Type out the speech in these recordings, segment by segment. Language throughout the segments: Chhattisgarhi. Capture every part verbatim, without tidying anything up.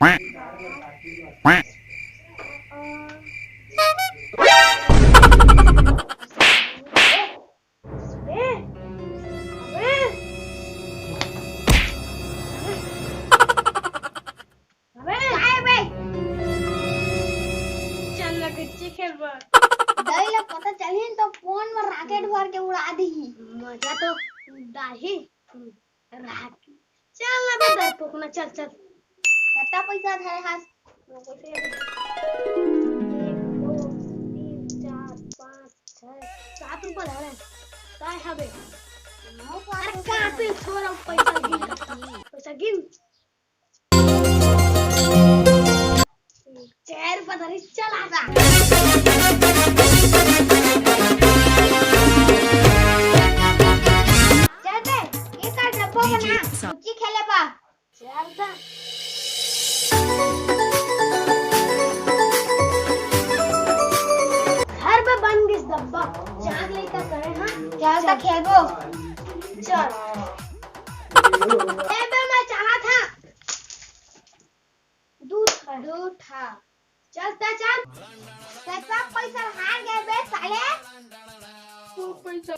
अबे! काय बे? चल ना गुच्ची खेलबा। दई ला पता चलही न तो फोन में रॉकेट भर के उड़ा दीही। मजा तो डालही। रॉकेट। चल ना बे डरपोक ना, चल, चल। कत्ता पैसा धरे हस? एक, दो, तीन, चार, पाँच, छह, सात रुपया धरे। काय हबे? नौ पाँच अरे रुपया। कहाँ पे छोरा पैसा गिन? पैसा गिन। चार पता नहीं चला जा। चल बे, ये कर डब्बो बना, गुच्ची खेले बा। चल जा। घर में बन गिस डब्बा, चार लइका करे हाँ। चल त खेलबो। चल। ए बे, मैं चाहत हाँ। दू ठा। दू ठा। चल, चल, चल। ते सब पैसा हार गए बे, साले। सब पैसा।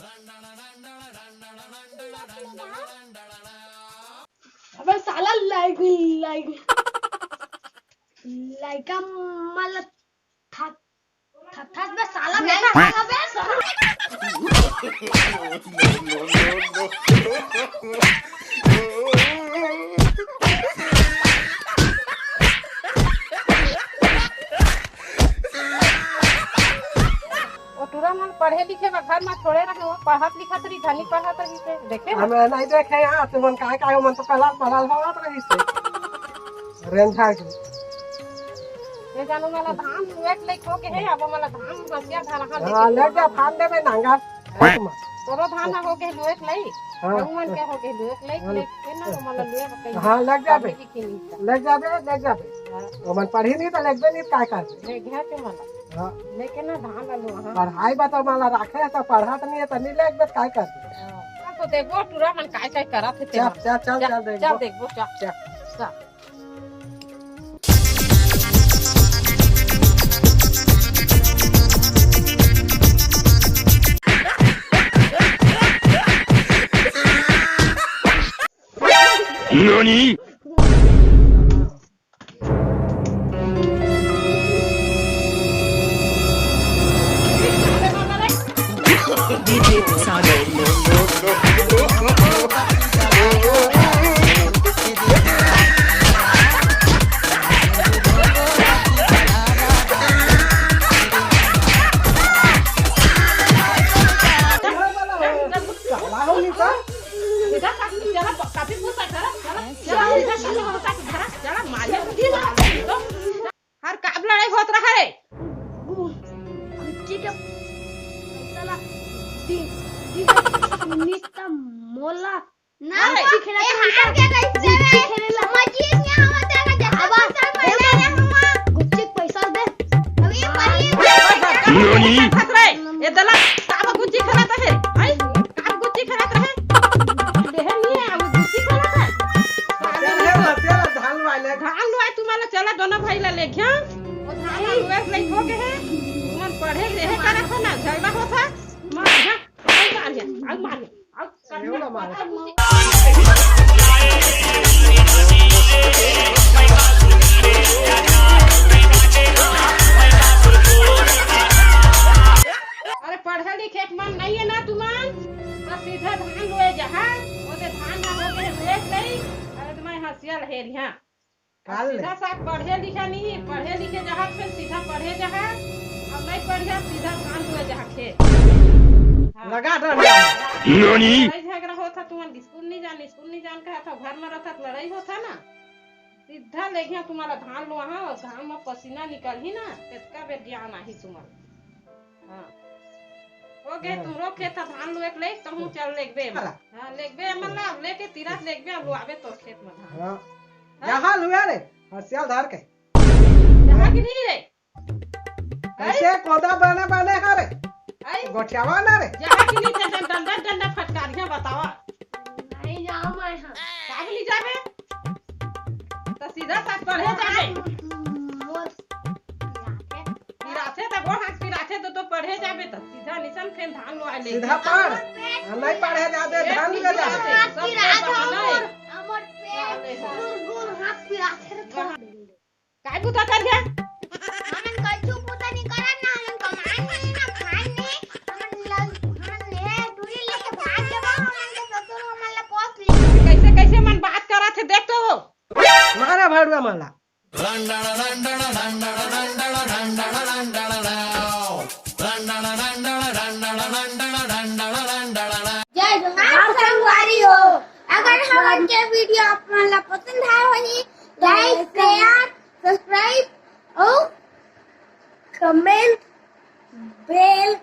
अबे साला लाइक, लाइक। लाइका मल था, था, था बे साला, बेटा। साला बे, साला। वो टूरा मन पढ़े लिखे बर घर में छोड़े रहे, वो पढ़त लिखत रही, धनी पढ़त रही से, देखे ना? हमें नहीं देखे यार, तुमन काय काय, मन तो कलाल पलाल होवत रही से। रेंझा के। ये जानो मला धान लुएक लइक हो के है, अब मला धान बसिया धान रहा हाँ, लेके ले जा, फान देबे नांगर। हाँ। तोरो धान हो के लुएक लइक, हाँ। भगवान के हो के लुएक लइक, हाँ। लइक के ना मला लुएक कहीं। हाँ, लग जाबे। अभी की नहीं। लग जाबे, लग जाबे। हाँ। ओमन पढ़ी नहीं तो लगबे नहीं, काय कर? ले गया के मला। हाँ। लेके ना धान ला लुआ, हाँ। पढ़ाई बा तो मला राखे है, तो पढ़ा तो नहीं है, तो नहीं लगबे, काय कर? हाँ। तो देखो, टूरा मन काय काय करत है चल, तेरा। चल, चल, चल, चल, देखो। चल देखो, चल। चल। चल। हर काब लड़ाई होत रहा रे? गुच्ची के पैसा ला दे, दे, सुनी त मोला ना, अरे, गुच्ची खेला ए, तो हार गया कैसे रे? गुच्ची खेले ला। मजीद में हम तेरा जैसा अब पैसा दे पहले ना। रे हम। गुच्ची के पैसा दे। अभी पहले नोनी। खतरे, ए दला, काब गुच्ची खेलत रहे? आई, काब गुच्ची खेलत रहे? देहे नहीं है, अब गुच्ची खेलत है। तेरा, तेरा धान वाले। धान वाले तुम्हाला चला दोनों भाई ला लेके, हाँ? वो धान वाले लइक हो गए हैं। तुमन पढ़े देहे करत हो ना, झगड़ा होता। मार, जा, आउ मार, जा, आउ मार, आउ एवढा मार। अरे पढ़े लिखे के मन नहीं है ना तुमन, तो सीधा धान लुए जहा, ओदे धान ना हो गए, देख नहीं, अरे तुम्हारे हंसिया लहेरिया। काल ले। सीधा साफ पढ़े लिखे नहीं, पढ़े लिखे जहा फिर सीधा पढ़े जहा, अब नहीं पढ़िया सीधा धान लुए जहा खेत। हाँ। लगा डंडा। नोनी? लड़ाई झगड़ा होता, तुमन स्कूल नहीं जान, स्कूल नहीं जान कहा था, घर में रहता तो लड़ाई होता ना। सीधा ले गया तुम्हारा धान लुआ, हाँ, और धान में पसीना निकल ही ना, तेतका बेर ज्ञान आही तुम्हारा। हाँ। हो गए, हाँ। तुमरो खेत ह धान लुएक लइक, तहूँ हाँ। चल लेगबे एमा। हाँ। हाँ, लेगबे एमा ला, लेके तीरथ लेगबे, अब लुआबे तोर खेत में धान। हाँ। हाँ? जहाँ लुआ रे, हसियाल धार के। जहाँ की नहीं रे। ऐसे कोदा बने बने हा रे। आई? गोठियावा ना रे। जहाँ की नहीं, डंडा, डंडा, डंडा फटकारियाँ बतावा। नहीं जाओ मैं हाँ। काहे नहीं जाबे? तो सीधा साथ पढ़े जाबे। मोर पिराथे त गोड़ हाथ पिराथे त तो पढ़े जाबे त सीधा निसन फेन धान लो आले। सीधा पढ़। हम नहीं पढ़े जाबे, धान ले जाबे। हाथ पिराथे मोर, हमर पेट गुर गुर हाथ पिराथे रे। काय बुता कर गया? हमन कछु बुता नहीं करत ना, हमन कमान नहीं ना खान नहीं, हमन लग हमन ने टूरी लेके भाग जाबो, हमन के ससुर हमन ला पोस ले। कैसे कैसे मन बात करत हे देख तो। मारा भाड़ुआ माला। जय जोहार संगवारी हो। अगर हमन के वीडियो आप मन ला पसंद आए होही, लाइक, शेयर, सब्सक्राइब और कमेंट, बेल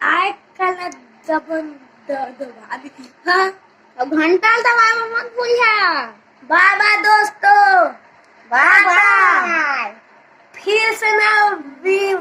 आइकन ला दबन द- दबा दे। हाँ, और घंटा ला दबाए बर मत भूलिहा। बाय बाय दोस्तों, बाय बाय। फिर से नया वी-